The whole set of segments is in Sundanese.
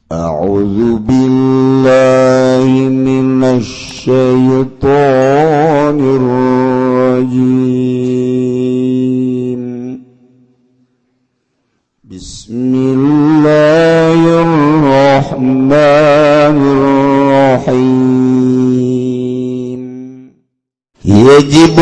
أعوذ بالله من الشيطان الرجيم. بسم الله الرحمن الرحيم. يجب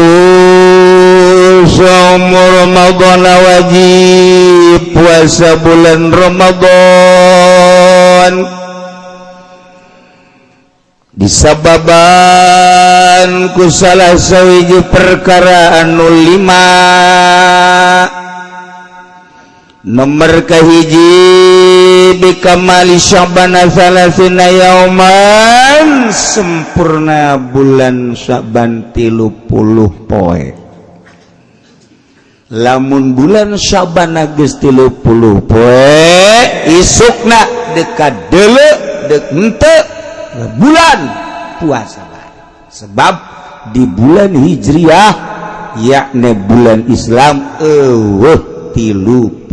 صوم رمضان, wajib puasa bulan Ramadan, disababan ku salah sahiji perkara anu lima. Nomor kahiji, bikamali Sya'bana salasina yauman, sempurna bulan Sya'ban 30 poe. Lamun bulan Sya'ban geus 30 poe, isukna dekat deuleu dek henteu bulan, puasa bae, sebab di bulan Hijriah, yakni bulan Islam, euweuh 31.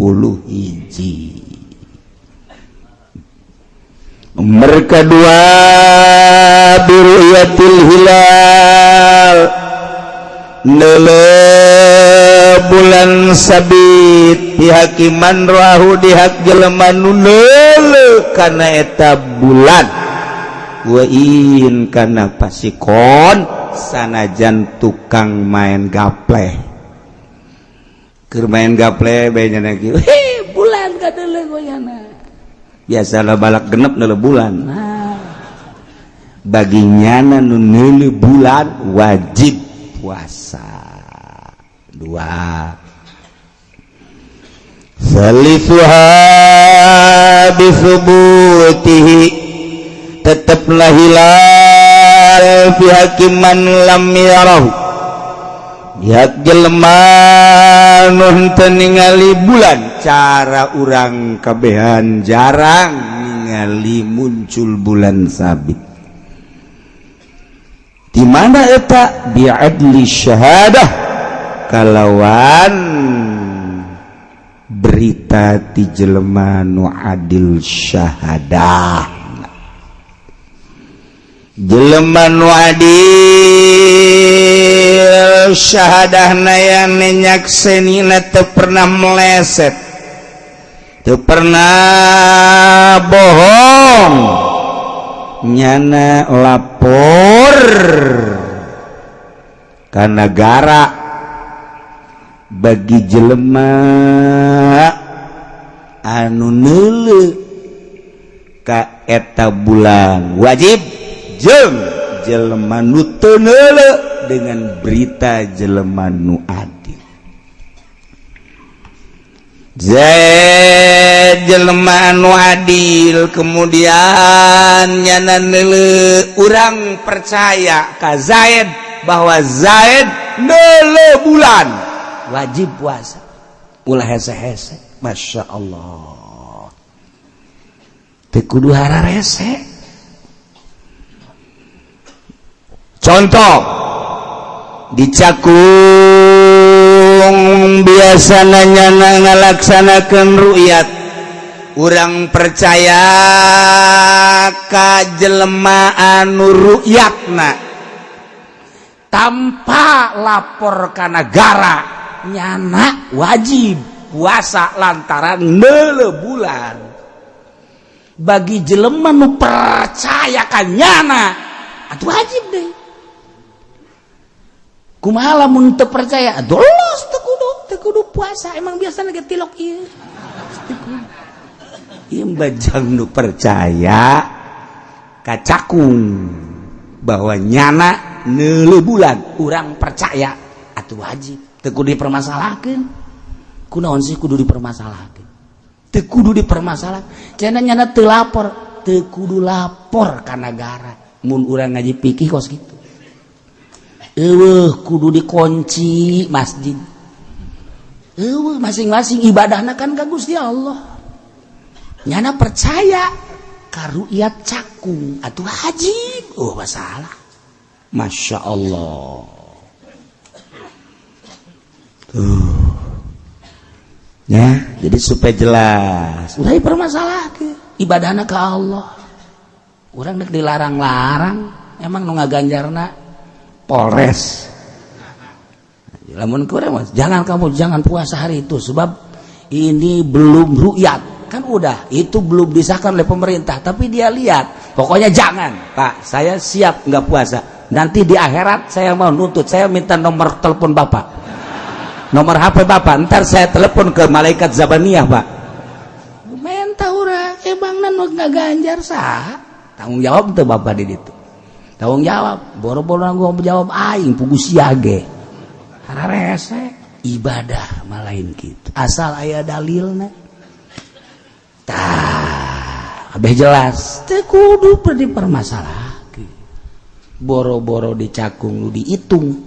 Nomor kedua, biru'yatil hilal, neuleu bulan sabit, fi haqqi man ra'ahu, di hak jelema nu neuleu kana eta bulan, wa in kana fasikon, sanajan tukang main gaple. Keur main gaple bae nya kieu, "Heh, bulan kadeuleu goyana." Biasalah balak genep neuleu bulan. Nah, bagi nyana nu neuleu bulan wajib puasa. Dua, salisuha bisubutihi, tetaplah hilal, fi haqqi man lam yarahu, di hak jelema nu henteu ningali bulan. Cara urang kabehan jarang ningali muncul bulan sabit di mana eta, biadli syahadah, kalawan berita ti jelema nu adil syahadah. Jelema nu adil syahadah yang nyaksenina teu pernah meleset, teu pernah bohong, nyana lapor ka negara. Bagi jelema anu neuleu ka eta bulan wajib, jeung jelema nu teu neuleu dengan berita jelema nu adil. Zaid jelema anu adil, kemudian nyana neuleu, urang percaya ka Zaid bahwa Zaid neuleu bulan, wajib puasa, ulah hese-hese. Masya Allah, teu kudu hararese. Contoh di Cakung, biasa nanya ngalaksanakan ru'yat, urang percaya ka jelema anu ru'yatna tanpa lapor ka negara, nyana wajib puasa lantaran neuleu bulan. Bagi jelema nu percaya ka nyana atuh wajib deh. Kumaha lamun teu percaya? Los, teu kudu puasa. Emang biasa ge tilok ieu. Ieu bajang nu percaya ka Cakung bahwa nyana neuleu bulan, urang percaya atuh wajib, teu kudu dipermasalahkeun. Kunaon sih kudu dipermasalahkeun? Teu kudu dipermasalahkeun. Cenah nyana teu lapor, teu kudu lapor ka negara. Mun urang ngaji fikih kos kitu. Euweuh kudu dikunci masjid. Euweuh, masing-masing ibadahna kan ka Gusti Allah. Nyana percaya ka ru'yat Cakung atuh wajib. Oh, masalah. Masya Allah. Tuh. Ya, jadi supaya jelas. Ulah permasalah ke. Ibadahna ka Allah. Urang dek dilarang-larang, emang nu ngaganjarna Polres. Lamun kurang, Mas, jangan, kamu jangan puasa hari itu sebab ini belum rukyat. Kan udah, itu belum disahkan oleh pemerintah, tapi dia lihat, pokoknya jangan, Pak, saya siap nggak puasa. Nanti di akhirat saya mau nuntut, saya minta nomor telepon Bapak. Nomor HP Bapak, ntar saya telepon ke malaikat Zabaniyah, Pak. Minta urang, emang nu ngaganjar sah? Tanggung jawab tuh Bapak di ditu. Tanggung jawab, boro-boro gua jawab aing pugu siage. Rese ibadah malain gitu asal aya dalilna tah kabeh jelas teu kudu dipermasalahkeun, boro-boro dicakung nu dihitung.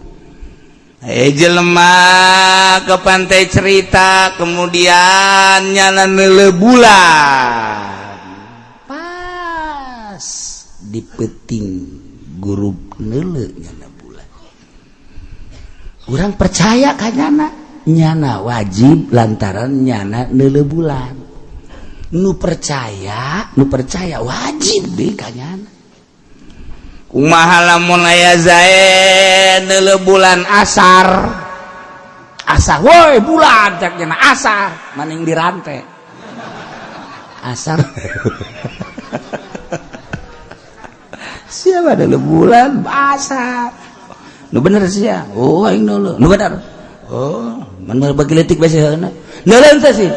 Eh, jelema ke pantai cerita, kemudian nyana neuleuh bulan. Pas di peuting gurub neuleuh nyana bulan, urang percaya ka nyana, nyana wajib lantaran nyana neuleuh bulan. Nu percaya, nu percaya wajib deh ka nyana. Kumaha lamun aya Zaid neuleuh bulan asar? Asar, woi bulan cek nyana asar, maning dirante asar. Siapa neuleuh bulan asar? Nu bener sia. Oh, aing neuleuh. Nu bener. Oh, man bagi leutik bae sieuna. Neuleuh teh sih.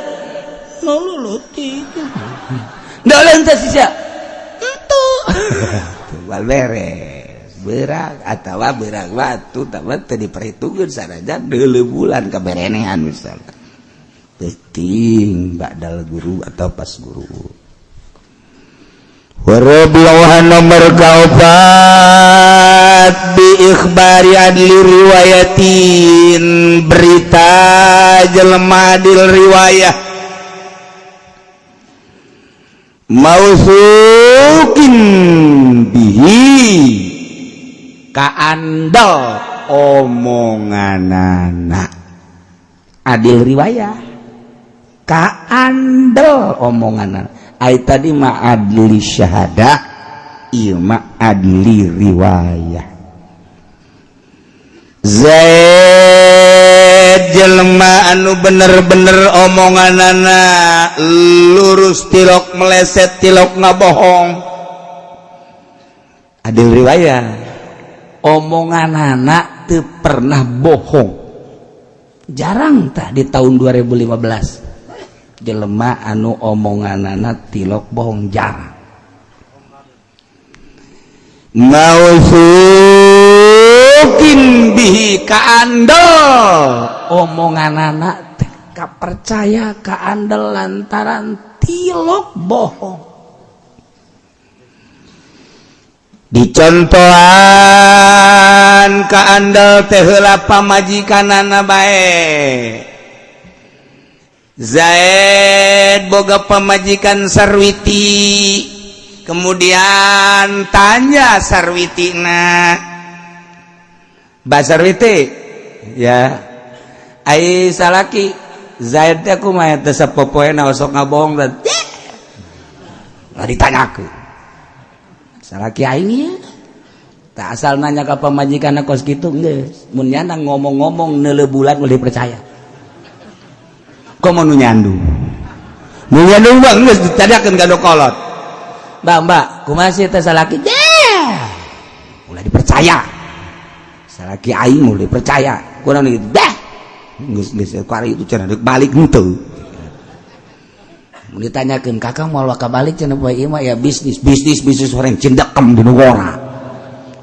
Neuleuh leutik. Neuleuh teh sih sia. Entu. Tunggal beres. Beurang atawa beurang batu tapi teu diperhitungkeun sanajan neuleuh bulan kaberenehan misalnya. Peuting ba'dal guru atau pas guru. Warabi'uha nomor kaopat bi ikhbari adli riwayatin, berita jelema adil riwayah, mausukin bihi, kaandel omonganana. Adil riwayah kaandel omonganana. Ai tadi ma adli syahadah, ieu ma adli riwayah. Zaid jelema anu bener-bener omonganana lurus, tilok meleset, tilok ngabohong, Adil riwayah omonganana teu pernah bohong, jarang tah di tahun 2015 jelema anu omonganana tilok bohong, jarang. Mausukin bihi, kaandel omonganana teh kapercaya, kaandel lantaran tilok bohong. Dicontohan kaandel teh heula pamajikanana bae. Zaid boga pamajikan Sarwiti, kemudian tanya Sarwitina, Mbak Sarwiti ya, ai salaki Zaid teh kumaha teh sapopoena osok ngabohong dan lah ditanyakeun salaki aing ieu tak asal nanya ka pamajikan kos kitu geus mun nyana ngomong-ngomong neuleuh bulan ulah dipercaya. Komo nu nyandung, nu nyandung bang geus ditadakeun ka nu kolot. Mbak, mbak, kumaha sih teh salaki? Deh, ulah dipercaya, salaki aing ulah dipercaya kurang gitu dah geus geus kuari itu cenah deuk balik henteu. Mun ditanyakeun kakang moal waka balik cenah poe ieu mah ya bisnis bisnis bisnis orang cindekem di negara.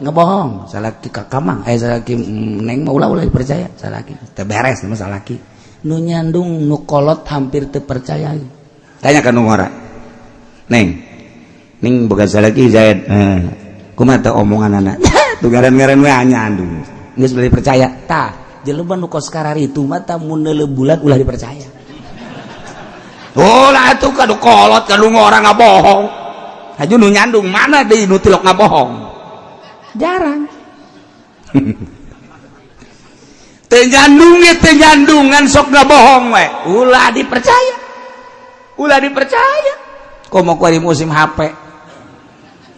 Ngebohong salaki kakak mah, eh salaki neng mah ulah ulah dipercaya salaki teu beres sama salaki nu nyandung nu kolot hampir teu percaya. Tanya ka nu ngora, neng neng boga salaki Zaid, kumaha teh omonganana tuh ngaran-ngaran we nyandung geus boleh percaya tah jelema nu kos kararitu mah tah mun neuleuh bulan ulah dipercaya. Oh lah atuh ka nu kolot ka nu ngora ngabohong haju nu nyandung mana deui nu tilok ngabohong jarang. Teu nyandung ge teu nyandungan sok ngabohong we ulah dipercaya, ulah dipercaya. Komo kuari musim HP.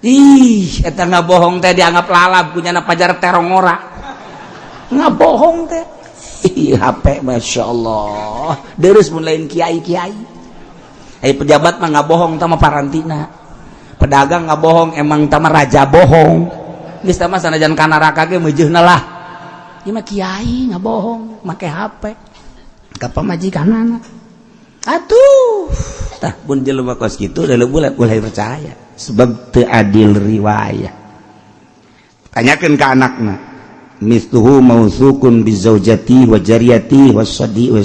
Ih, eta ngabohong teh dianggap lalap ku nyana, pajar terong ora. Ngabohong teh. Ih, HP, Masya Allah. Terus mun lain kiai-kiai. Eh, pejabat mah ngabohong tama parantina. Pedagang ngabohong emang tama raja bohong. Geus tama sanajan ka neraka ge meujeuhna lah. Ieu mah kiai ngabohong make HP. Ka pamajikanana. Atuh, tah pun jelema kos kitu da bulan ulah percaya sebab teu adil riwayah. Tanyakeun ka anakna. Misluhu mautsukun bi zaujati wa jariyati wa sadi wa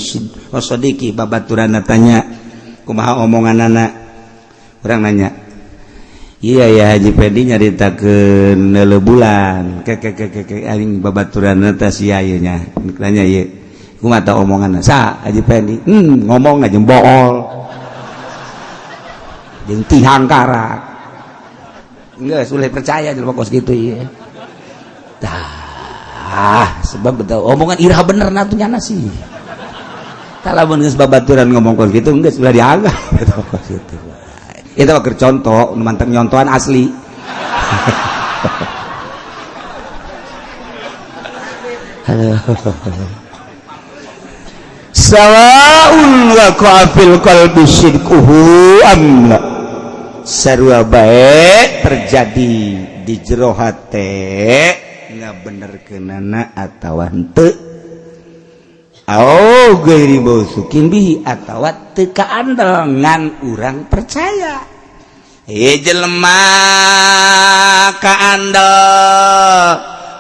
sadiqi. Babaturanna tanya kumaha omonganana. Urang nanya, iya ya, Haji Pedi nyaritakeun neuleu bulan ke ke ke ke, ke aing babaturanna teh sia ieu nya. Nanya ieu kumaha tah omonganna sa Haji Pendi? Ngomong aja bool jeung tihang karak. Enggak sulit percaya jelema kos kitu ieu. Tah, sebab betul omongan iraha bener na tuh nyana sih. Tah, lamun geus babaturan ngomong kos kitu, geus ulah dianggap gitu kos kitu. Itu mah keur contoh, nu mantep nyontohan asli. Halo. Sawaun waqa'a fil qalbi sidquhu am la. Sarua bae terjadi di jero hate ngabenerkeunana atawa henteu, au ghairi mausukin bihi atawa teu kaandel ngan urang percaya. Ieu jelema kaandel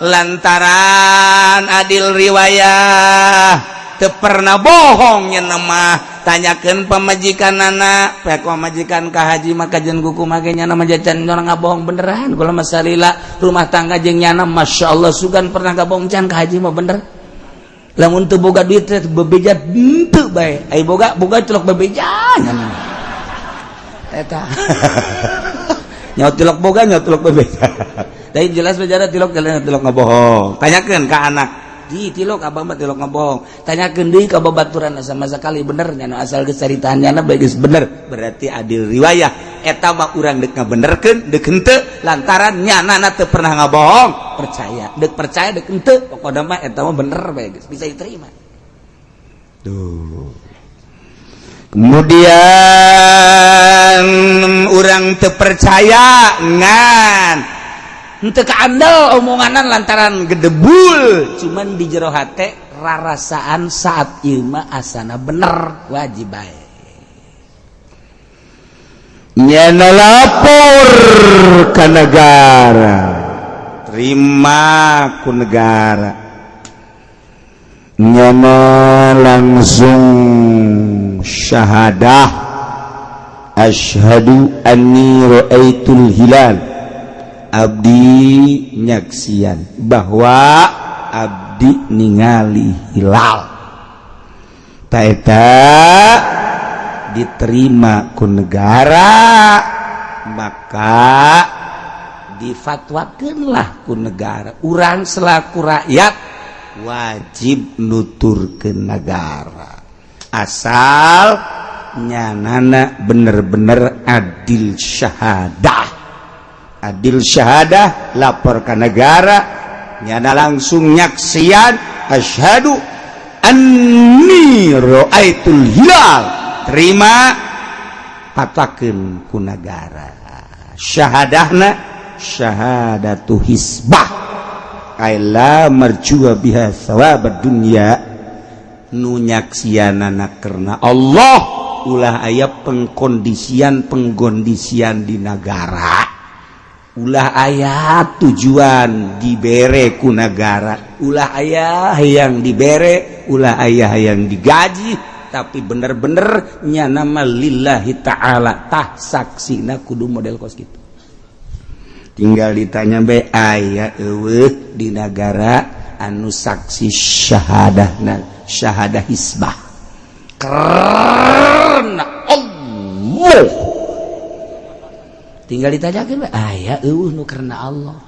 lantaran adil riwayah, teu pernah bohong nya mah. Tanyakeun pamajikanana, pek pamajikan ka haji maka jeung kuku make nyana mah jajan orang ngabohong beneran. Kula mah salila rumah tangga jeung nyana, Masya Allah, sugan pernah ngabohong can ka haji mah, bener. Lamun teu boga duit teh bebeja henteu bae, ai boga boga celok bebeja nyana eta nyawa tilok boga, nyawa tilok bebeja. Tapi jelas bejara tilok jalan tilok ngabohong. Tanyakeun ka anak di tilok, abah mah tilok ngabohong. Tanyakeun deui ka babaturan, sama sekali bener nyana, asal geus caritaan nyana bae geus bener, berarti adil riwayah. Eta mah urang deuk ngabenerkeun deuk henteu, lantaran nyana teu pernah ngabohong, percaya deuk percaya deuk henteu, pokona mah eta mah bener bae, geus bisa diterima tuh. Kemudian urang teu percaya ngan henteu kaandel omonganan lantaran gedebul, cuman di jero hate rarasaan saat ieu mah asana bener, wajib bae nyana lapor ka negara, terima ku negara, nyana langsung syahadah, asyhadu anni ra'aitul hilal, abdi nyaksian bahwa abdi ningali hilal. Ta eta diterima ku negara, maka difatwakeunlah ku negara. Urang selaku rakyat wajib nutur ke negara asal nyanana bener-bener adil syahadah. Adil syahadah, lapor ke negara, nyana langsung nyaksian asyhadu anni ra'aitul hilal, terima, patakeun ku negara. Syahadahna syahadatu hisbah, ay la marjua biha thawabad dunya, nu nyaksianana karena Allah, ulah aya pengkondisian penggondisian di negara, ulah aya tujuan dibere ku negara, ulah aya yang dibere, ulah aya yang digaji, tapi bener-bener nya nama lillahi ta'ala. Tah, saksina kudu model kos gitu. Tinggal ditanya be aya eueuh di negara anu saksi syahadah, syahadah hisbah karena Allah. Tinggal ditanyakeun we aya eueuh nu karena Allah.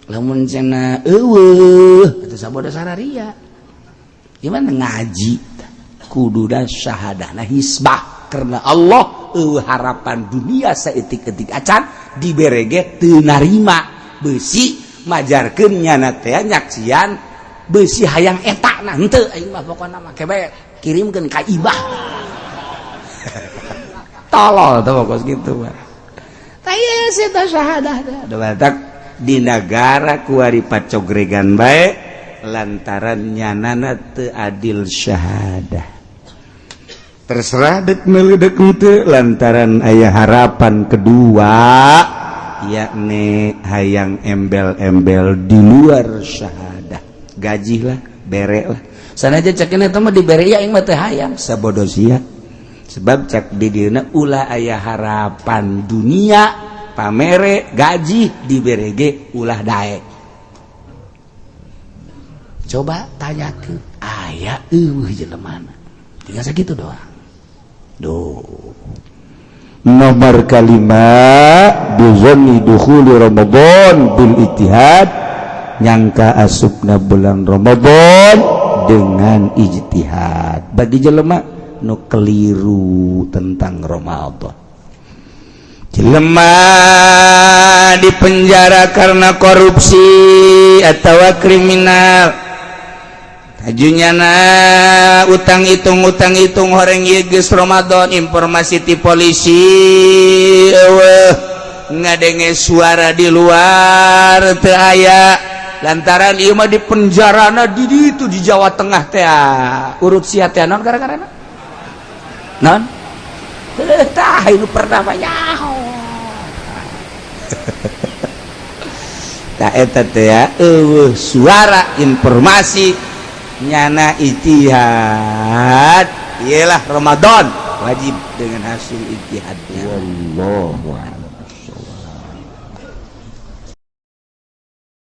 Lamun cenah eueuh, atuh sabodo sararia. Gimana ngaji kudu dan syahadahna hisbah karena Allah. Euweuh harapan dunia saeutik-eutik acan, dibere ge teu narima. Besi majarkeun nyana teh nyaksian besi hayang eta na henteu, aing mah pokona mah kebe kirimkeun ka ibah. Tolol tuh kos gitu mah. Tah ieu eta syahadah teh di negara kuari pacogregan bae lantaran nyanana teu adil syahadah. Terserah dek meuli dek henteu, lantaran aya harapan kedua, yakni hayang embel-embel di luar syahadah, gaji lah, bere lah. Sanajan cek eta mah dibere ya aing mah teu hayang, sabodo sia. Sebab cek di dieuna ulah aya harapan dunia, pamere, gaji, dibere ge ulah daek. Coba tanyakeun, aya euweuh jelemana? Tinggal sakitu doang. Duh. Nomor kalima, bizanni dukhuli Ramadan bil ijtihad, nyangka asupna bulan Ramadan dengan ijtihad bagi jelema nu keliru tentang Ramadan. Jelema di penjara karena korupsi atau kriminal, tajunya na utang hitung, utang hitung, horeng ieu geus Ramadan. Informasi ti polisi euweuh, ngadenge suara di luar teu aya, lantaran ieu mah di penjarana di ditu di Jawa Tengah teh. Urut sia teh naon gara-gara naon? Tah, nu pernah mah nyaho. Tah, eta teh ya, euweuh suara informasi, nyana ijtihad iyalah Ramadan wajib dengan hasil ijtihadnya. Wallahu a'lam.